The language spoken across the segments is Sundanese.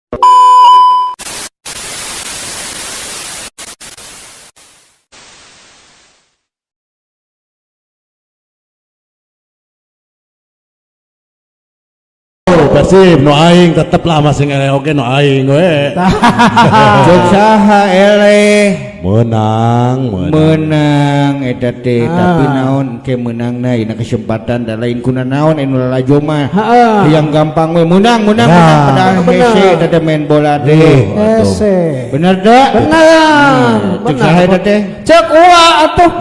Persib nu aing tetep lah masih ngeleh oge nu aing we. Cek saha eleh? Menang, menang. Menang eta teh, tapi naon ke meunangna dina kesempatan da lain kuna naon anu lalajo mah. Yang gampang we menang, menang, menang, padahal hese eta teh main bola teh. Hese. Bener teh? Bener. Cek saha eta teh? Cek uwa atuh.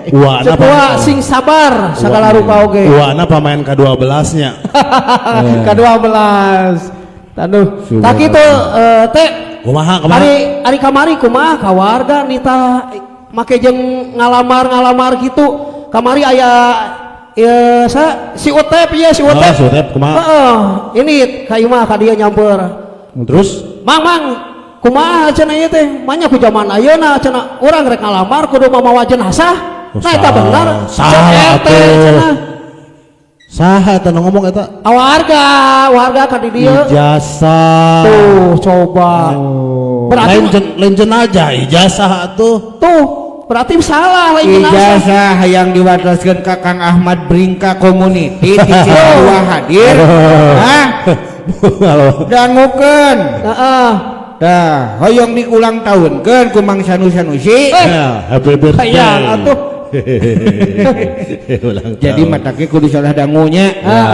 Uana Cek uwa sing sabar sagala rupa oge. Uana pemain ke-12 nya. Ke-12. Aduh, tak kitu teh. Kumaha kumaha? Ari kamari kumaha ka warga nita make jeung ngalamar-ngalamar gitu. Kamari aya ya, sa, si Utep ya, si Utep. Oh, si Utep kumaha? Heeh, ini ka imah ka dieu nyamper. Terus Mang mang kumaha cenah ieu teh? Manya ku jaman ayeuna cenah urang rek ngalamar kudu mamawa jenazah. Nah eta bener. Salah Cek RT atuh. cenah. Saha eta nu ngomong eta? Warga, warga ka di dieu. Ijazah. Tuh, coba. Berarti Lain jenazah, ijazah atuh. Tuh, berarti salah lain jenazah. Ijazah hayang diwataskeun ka Kang Ahmad Bringka Community di Cikarua hadir. Hah? Dangukeun. Heeh. Tah, hoyong diulang tahunkeun ku Mang Sanu Sanusi. Ya, happy birthday. Hayang atuh. Ulang Jadi tahun. matake kudu salah dangunya. Ya.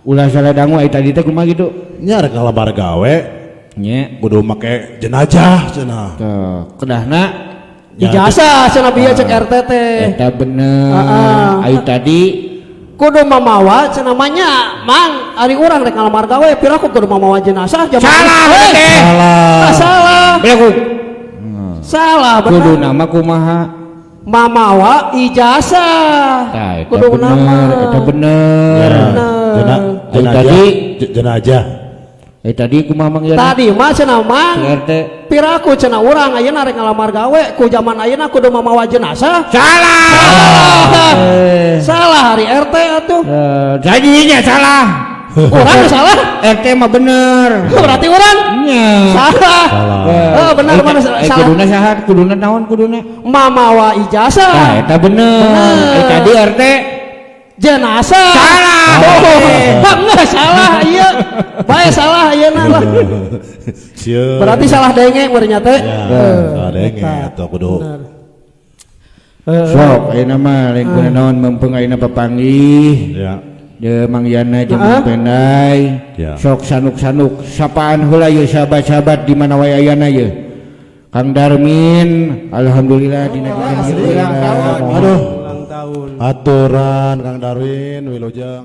Ulah salah dangu ai tadi teh kumaha gitu? Nya rek ngalamar gawe Nya. kudu make jenazah cenah. Tuh, kedahna Ijazah cenah bieu cek RT teh. eta bener. Ai tadi Kudu mamawa cenah manya, Mang, ari urang rek ngalamar gawe piraku kudu mamawa jenazah jaman. Salah, teh. Salah. Salah. Belagu. Salah bener. Kudu nama kumaha? Mamawa ijazah. Tah, eta Kudu bener, nama. eta bener. Jena, Ai jenazah. tadi Jenazah. Tadi kumaha Mang Yana? Tadi mah cenah Mang. RT. Piraku cenah urang ayeuna rek ngalamar gawe ku jaman ayeuna kudu mamawa jenazah. Salah. Salah. Salah hari RT atuh. Jadinya salah. Urang nu salah. RT mah bener. Berarti urang Nya. salah. Salah. Oh, benar benar salah. Kuduna saha? Kuduna naon kuduna? Mamawa ijazah. Tah, eta bener. Tadi RT jenazah. Salah. Oh, enggak salah ieu. Bae salah ayeuna lah. Sieun. Berarti salah denge meureun teh. Ya, salah denge atuh kudu. Sok ayeuna mah lain kuna naon mempeng ayeuna papanggih. Ya. De Mang Yana jeung Mang Pendai. Ya. Sok sanuk-sanuk sapaan heula ye sahabat-sahabat di mana wae ayana ye. Kang Darmin, alhamdulillah dina dinten ieu Ulang tahun. Aduh. Ulang tahun. Aturan Kang Darwin wilujeng.